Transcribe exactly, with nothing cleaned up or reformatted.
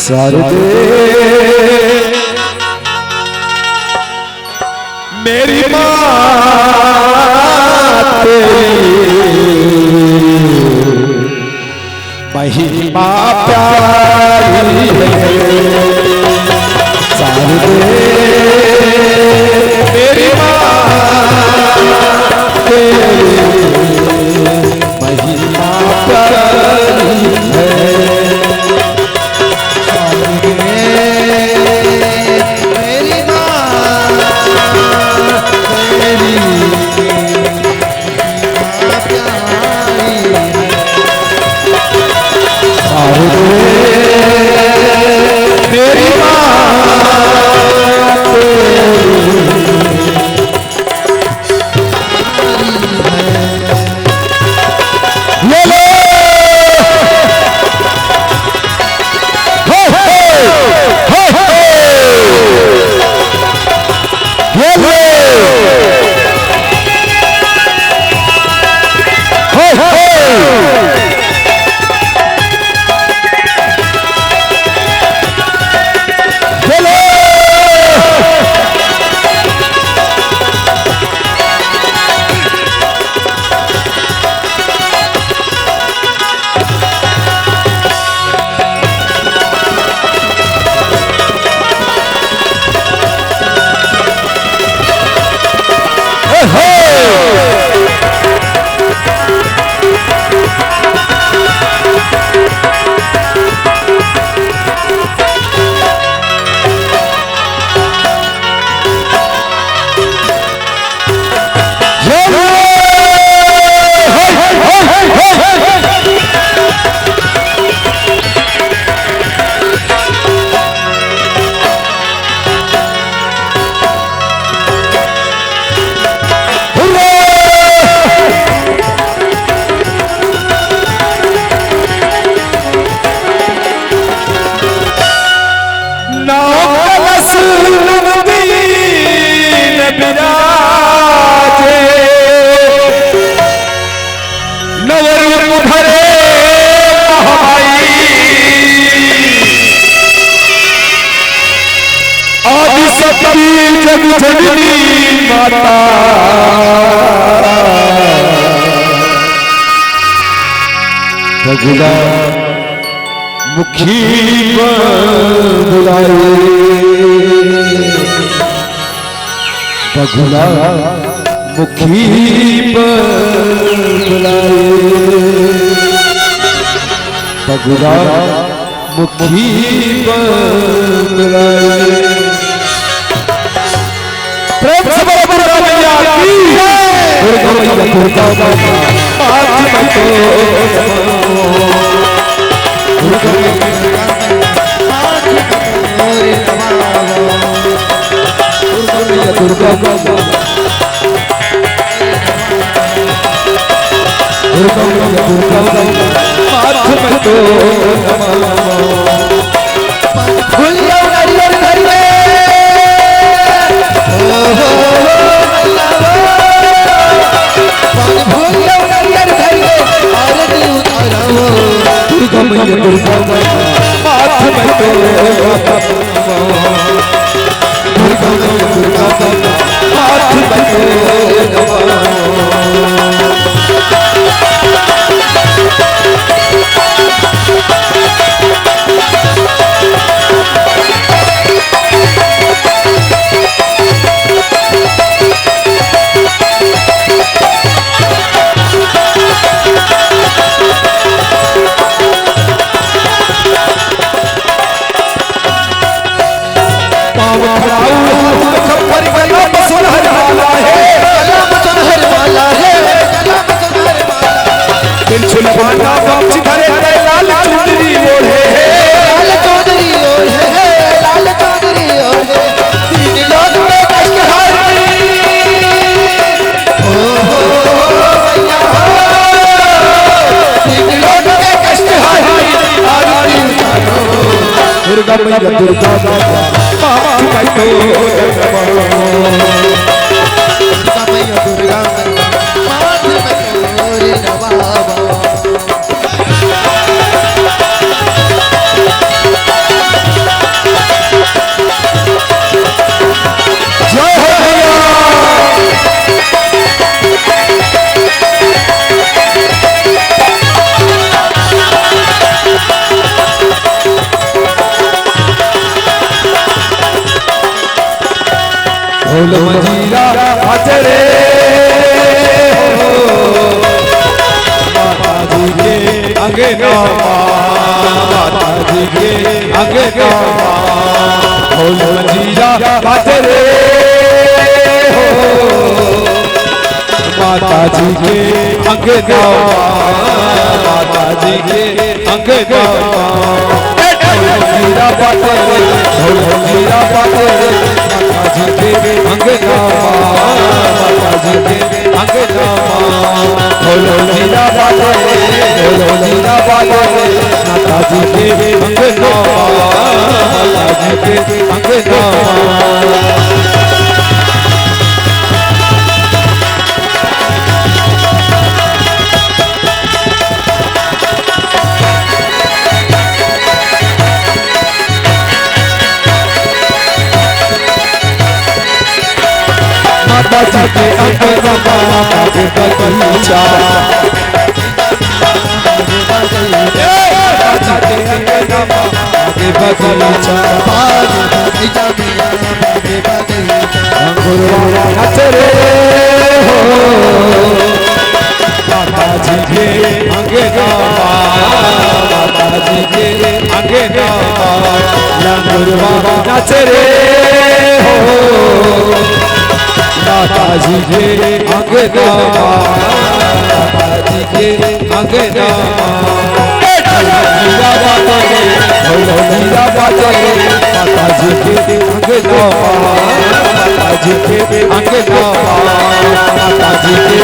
शारदे मेरी माँ तेरी महिमा प्यारी है। शारदे मेरी माँ तेरी महिमा प्यारी है। ये लो। हे, हे, हे, हे। ये लो। हे, हे। ये लो। नौ कलश नव दीन विराजे, नव रूप धरे महामाई। आदि शक्ति जग जननी माता। बगुला मुखी बगुला रे, बगुला मुखी बगुला रे, बगुला मुखी बगुला रे। प्रेम से बोलो दुर्गा मैया की। दुर्गा मैया, दुर्गा मैया, हाथ में तो। दुर्गा मैया, दुर्गा मैया, दुर्गा मैया, दुर्गा मैया। दुर्गा मैया, दुर्गा मैया, हाथ में तो। फूल जाओ नारियल धर ले। ओ हो हो, मैया हो। फूल जाओ नारियल धर ले। आरती उतारो। दुर्गा मैया, दुर्गा मैया, हाथ में तो। दुर्गा मैया, दुर्गा मैया, हाथ में तो। पाँव खड़ाऊ छप्पर गला में सुनहर माला है। गला में सुनहर माला है, गला में सुनहर माला। त्रिशूल बाना गमछी धरे है, लाल चुनरी ओढ़े है। लाल चुनरी ओढ़े है, लाल चुनरी ओढ़े। तीन लोक में कष्ट हारी। ओ हो, मैया हो। तीन लोक में कष्ट हारी। आरती उतारो। दुर्गा मैया, दुर्गा मैया, माथ में तो। दुर्गा मैया, दुर्गा मैया, माथ में तो। मंजीरा बाजे रे हो, माता जी के अंगना मा, माता जी के अंगना मा, ढोल मंजीरा बाजे रे हो, माता जी के अंगना मा, माता जी के अंगना मा। ए ढोल मंजीरा बाजे रे, ढोल मंजीरा बाजे रे, माता जी के अंगना मा, माता जी के अंगना मा। ढोल मंजीरा बाजे रे, ढोल मंजीरा बाजे रे, माता जी के अंगना मा, माता जी के अंगना मा। माता जी के अंगना मा आगे बगीचा। ए, माता जी के अंगना मा आगे बगीचा। अंगुरवा नाच रे हो, माता जी के अंगना मा, माता जी के अंगना मा, लंगुरवा नाच रे हो, माता जी के अंगना मा, माता जी के अंगना मा। ए ढोलकिया बाजे रे, ढोलकिया बाजे रे, माता जी के अंगना मा, माता जी के अंगना मा, माता जी के